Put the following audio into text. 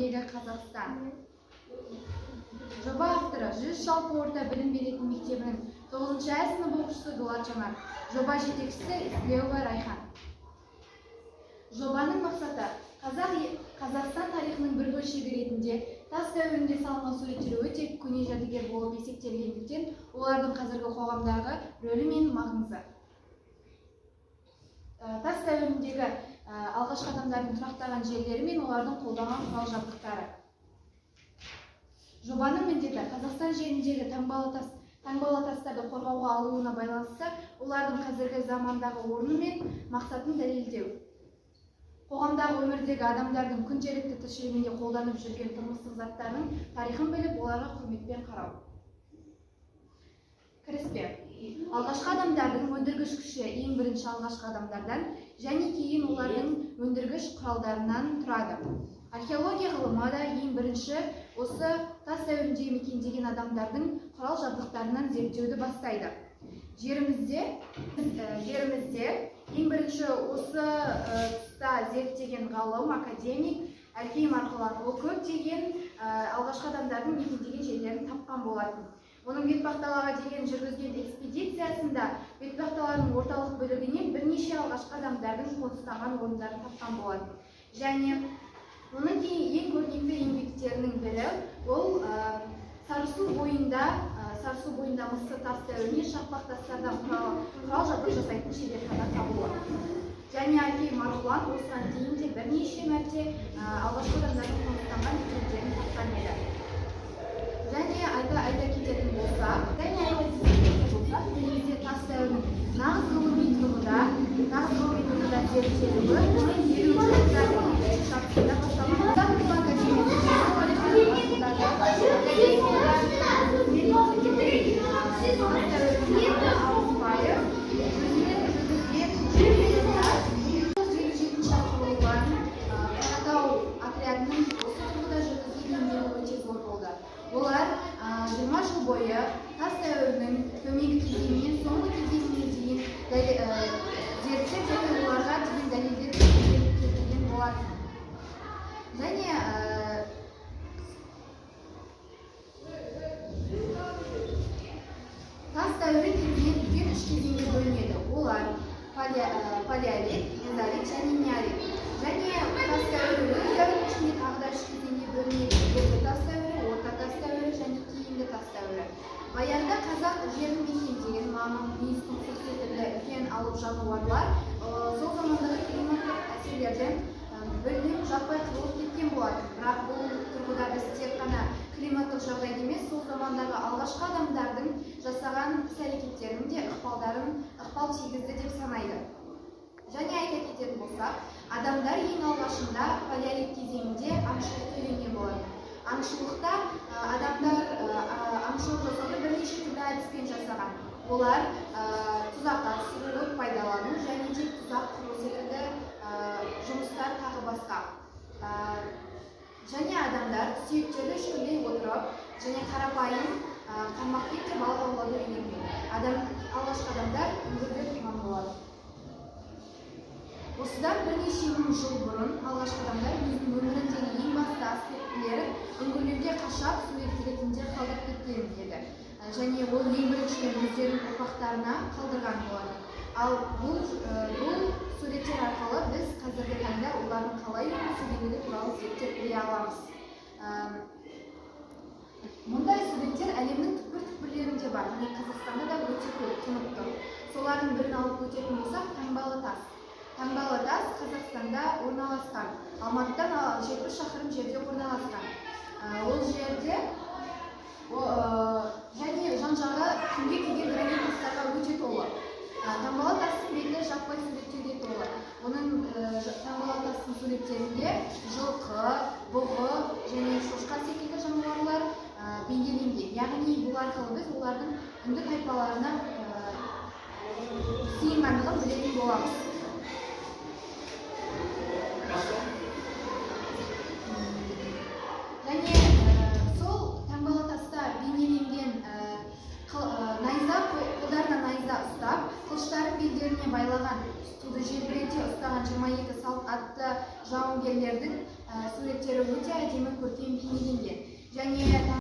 дәуіріндегі Қазақстан. Жоба авторы 100 жалпы орта білім беретін мектебінің 9 ә сынып оқушысы Дулат Жанар. Жоба жетекшісі Ислеуова Райхан. Жобаның мақсаты Қазақстан тарихының бір бөлшегі ретінде тас дәуірінде салынған суреттер өте көне жәдігер болып есептелгендіктен, олардың қазіргі қоғамдағы рөлі мен маңызы. Тас дәуіріндегі алғашқы адамдардың тұрақтаған жерлері мен олардың қолданған құрал жабдықтары. Жобаның міндеті Қазақстан жеріндегі таңбалы тастарды қорғауға алуына байланысты олардың қазіргі замандағы орны мен мақсатын дәлелдеу. Қоғамдағы өмірдегі адамдардың күнделікті тіршілігінде қолданып жүрген тұрмыстық заттардың тарихын біліп, оларға құрметпен қарау. Кіріспе. Алғашқы адамдардың өндіргіш күші ең бірінші алғашқы адамдардан және кейін олардың өндіргіш құралдарынан тұрады. Археология ғылымы да ең бірінші осы тас дәуірінде мекендеген адамдардың құрал жабдықтарынан зерттеуді бастайды. Жерімізде ең бірінші осы тұста зерттеген ғалым, академик Әлкей Марғұлан. Ол көптеген алғашқы адамдардың мекендеген жерлерін тапқан болатын. Оның Бетпақдалаға деген жүргізген экспедициясында Бетпақдаланың орталық бөлігінен бірнеше алғашқы адамдардың қоныстанған орындарын тапқан болатын. Және оның кейін ең көрнекті еңбектерінің бірі ол Сарысу бойында мысы тас дәуіріне шақпақ тастардан құрал жабдық жасайтын шеберхана табылуы. Және Әлкей Марғұлан осыған дейін де бірнеше мәрте алғашқы адамдардың қоныстанған мекендерін тапқан еді. Және айта кететін болсақ, елімізде тас дәуірінің нағыз ғылыми тұрғыда зерттелуі оның 50 жылдардың екінші жартысында басталған. Қазақ ғылым академиясы тас дәуірінің Алпысбаев өзінің жүргізген 1957 құрылған Қаратау отрядының осы тұрғыда жүргізген еңбегі өте зор болды. Олар 20 жыл бойы тас дәуірінің төменгі кезеңінен соңғы кезеңіне дейін зерттеп және оларға деген дәлелдер келтірген болатын. Және тас дәуірі негізінен үлкен үш кезеңге бөлінеді. Олар палеолит, мезолит және неолит. Және тас дәуірі өз дәуірінің ішінде тағы да үш кезеңге бөлінеді. Ерте тас дәуірі, орта тас дәуірі және кейінгі тас дәуірі. Баяғыда қазақ жерін мекендеген мамонт, мүйіз тұмсық секілді үлкен алып жануарлар сол замандағы климаттық әсерлерден мүлдем жаппай қырылып кеткен болатын. Бірақ бұл тұрғыда біз тек қана климаттық жағдайды емес, сол замандағы алғашқы адамдардың жасаған іс-әрекеттерінің де ықпал тигізді деп санайды. Және айта кететін болсақ, адамдар ең алғашында палеолит кезеңінде аңшылықты үйренген болатын. Аңшылықта адамдар аңшылық жасауды бірнеше түрлі әдіспен жасаған. Олар тұзаққа түсіру, от пайдалану және де тұзақ құру секілді жұмыстар тағы басқа. Және адамдар сүйектерді үшкірлей отырып және қарапайым қармақпен де балық аулауды үйренген. Алғашқы адамдар үңгірде тұрған болатын. Осыдан бірнеше мың жыл бұрын алғашқы адамдар өзінің өміріндегі ең басты аспектілерін үңгірлерге қашап сурет ретінде қалдырып кеткен еді. Және ол ең біріншіден өздерінің ұрпақтарына қалдырған болатын. Ал бұл суреттер арқылы біз қазіргі таңда олардың қалай өмір сүргендігі туралы зерттеп біле аламыз. Мұндай суреттер әлемнің түкпір-түкпірлерінде бар, және Қазақстанда да өте көп тұнып тұр. Солардың бірін алып өтетін болсақ, таңбалы тас. Таңбалы тас Қазақстанда орналасқан. Алматыдан 70 шақырым жерде орналасқан. Ол жерде және жан-жағы күнге күйген гранит тастарға өте толы. Таңбалы тастың беті жаппай суреттерге толы. Оның таңбалы тастың суреттерінде жылқы, бұғы және шошқа секілді жануарлар бейнеленген. Яғни бұл арқылы біз олардың үнді тайпаларына сыйынғандығын білетін боламыз. Және сол таңбалы таста бейнеленген найза, қолдарына найза ұстап, қылыштарын белдеріне байлаған, туды желбірете ұстаған 22 салт атты жауынгерлердің суреттері өте әдемі көркем бейнеленген.